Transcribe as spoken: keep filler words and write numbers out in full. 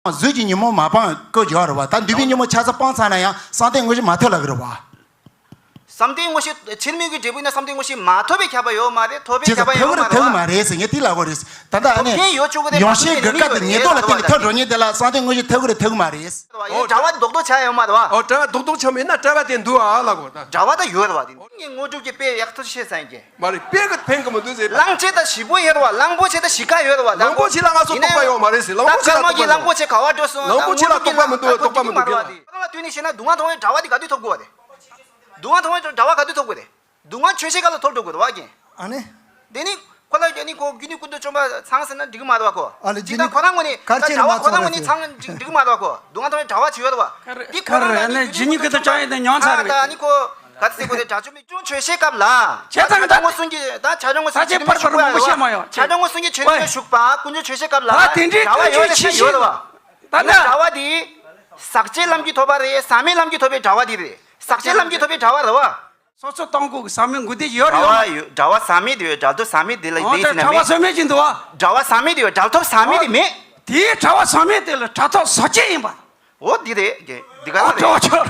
གཟུགས་ཀྱི་ཉོན་མོངས་མ་སྤངས་བཀོད་བྱ་བ་རེད་བ། ད་འདུས་པའི་ཉོན་མོངས་ཆ་ཚང་སྤངས་ཚར་ན་ཡང་བསམ་གཏན་དངོས་གཞི་མ་ཐོབ་ལབ་ཀྱི་རེད་བ། བསམ་གཏན་དངོས་གཞི་ཕྱིར་མིག་གི་འབྲས་བུ་ཡིན་ན་བསམ་གཏན་དངོས་གཞི་མ་ཐོབ་པའི་ཁྱབ་པ་ཡོད་མ་རེད། ཐོབ་པའི་ཅེས་ཁྱབ་པ་ཐོབ་ཡོད་ཀྱི་མ་རེད་བ། རེད་ཟེར་ངས་དེ་ལབ་དགོས་རེད། ད་ལྟ་ཨ་ནི་ཐོབ་མཁན་ཡོད་ཆོག་གི་རེད། ཡོངས་ཤེས་འགལ་དཀའ་དེ་ཉེར་བསྡོགས་ལ་བརྟེན་ནས་ཐོབ་འགྲོ་མཁན་དེ་ལ་བསམ་གཏན་དངོས་གཞི་ཐོབ་ཀྱི་རེད་ཐོབ་ཀྱི་མ་རེད། ཡིན་ན་གྲྭ་བ་རྡོག་རྡོག་ཆགས་ཡོད་མ་རེད་བ། ཨོ་གྲྭ་བ་རྡོག་རྡོག་ཆགས་མེད་ན་གྲྭ་བ་དེ་འདུག་ཨ་ལབ་དགོས་ད། གྲྭ་བ་ད་ཡོད་རེད་བ། དེ་ངས་དངོས་གྲུབ་ཀྱི་དཔེ་ཡག་ཐག་ཆོད་བཤད་ས་ཡིན་གྱི། མ་རེད། དཔེ་གི་ཕན་གི་མི་འདུག་ཟེར། གླང་ཆེ་ད་ཞིབ་པོ་ཡོད་རེད་བ། གླང་པོ་ཆེ་ད་ཞིབ་ཁ་ཡོད་རེད་བ། གླང་པོ་ཆེ་ལ་ང་ཚོ་རྟོག་པ་ཡོད་མ་རེད་ཟེར། གླང་པོ་ཆེ་ལ་རྟོག་པ་མི་འདུག་ད། གླང་པོ་ཆེ་ལ་རྟོག་པ་མི་འདུག་རྟོག་པ་མི་འདུག་རེད། ཁོ་རང་ལ་བསྟུན་ནས་བཤད་ན་སྡུག་བསྔལ་མཐོང་བའི་གྲྭ་བ་དེ་ག་དུས་ཐོབ་དགོས་རེད། སྡུག་བསྔལ་མཐོང་བའི་གྲྭ་བ་ག་དུས་ཐོབ་དགོས་རེད། སྡུག་བསྔལ་ཆོས་བཤད་སྐབས་ལ་ཐོབ་འགྲོ་དགོས་རེད་བ་ཀྱེ། སྡུག་བསྔལ་ཆོས་བཤད་སྐབས་ལ་ཐོབ་འགྲོ་དགོས་རེད་བ་ཀྱེ། ཨ་ནི། དེ་ནི་ཁོ་ལ་ཡ་ནི་ཁོ་དགེ་འདུན་ཀུན་ཏུ་བཅོམ་པ་ཚང་ཟེར་ན་འགྲིག་གི་མ་རེད་བ་ཁོ། ཨ་ལེ་ཅིག་ད་ཁོ་རང་ངོས་ནས་ད་གྲྭ་བ་ཁོ་རང་ངོས་ནས་ཚང་འགྲིག་གི་མ་རེད་བ་ཁོ། སྡུག་བསྔལ་མཐོང་བའི་གྲྭ་བ་ཅིག་ཡོད་རེད་བ། དེ་ཁོ་རང་ལ་ཡ་ནི་རྗེ་ཉིད་ཀྱི་དུ་ཅང་ཡིན་ན་མྱོང་ཚར་རེད། ད་ནི་ཁོ་ག་ཚོད་ཟེར་དགོས་རེད། དགྲ་བཅོམ་མི་ཆོས་བཤད་སྐབས་ལ་ཆེ་ཚང་ད་ངོ་སྲུང་གི་ད་བྱ་བྲལ་ངོ་སྲུང་ཆེ་ཚང་ད་ཕར་ཕར་མང་པོ་བཤད་མ་ཡོང་། བྱ་བྲལ་ངོ་སྲུང་གི་ཆོས་ནི་ཞུགས་པ་ཀུན་འབྱུང་ཆོས་བཤད་སྐབས་ལ་ད་དེ་འདྲའི་གྲྭ་བ་ཀུན་ཡོད་རེད་ཆེ་ཡོད་རེད་བ། ད་ནི་གྲྭ་བ་དེ་ཟག་བཅས་ལམ་གྱིས་ཐོབ་པ་རེད། ཟག་མེད་ལམ་གྱིས་ཐོབ་པའི་གྲྭ་བ་དེ་རེད། ཟག་བཅས་ལམ་གྱིས་ཐོབ་པའི་གྲྭ་བ་རེད་བ། སོ་སོ་གཏོང་དགོས་ཀྱི་ཟག་མེད་མགོ་བདེ་ཡོད་རེད་ཡོད་མ་རེད། གྲྭ་བ་ཟག་མེད་དེ་ཡོད། གྲྭ་ཐོབ་ཟག་མེད་དེ་ལ་འོ་དེ་དེ་ཟེར་ན་གྲྭ་བ་མེད། ཟག་མེད་ཅིག་འདུག་བ། གྲྭ་བ་ཟག་མེད་དེ་ཡོད། གྲྭ་ཐོབ་ཟག་མེད་དེ་མེད། དེའི་གྲྭ་བ་ཟག་མེད་དེ་ལ་གྲྭ་ཐོབ་ཟག་བཅས་ཡིན་པ། འོ་འདི་རེད་ཀྱེ། འདི་ག་ཨོ་རེད། ཅོ་ཅོ།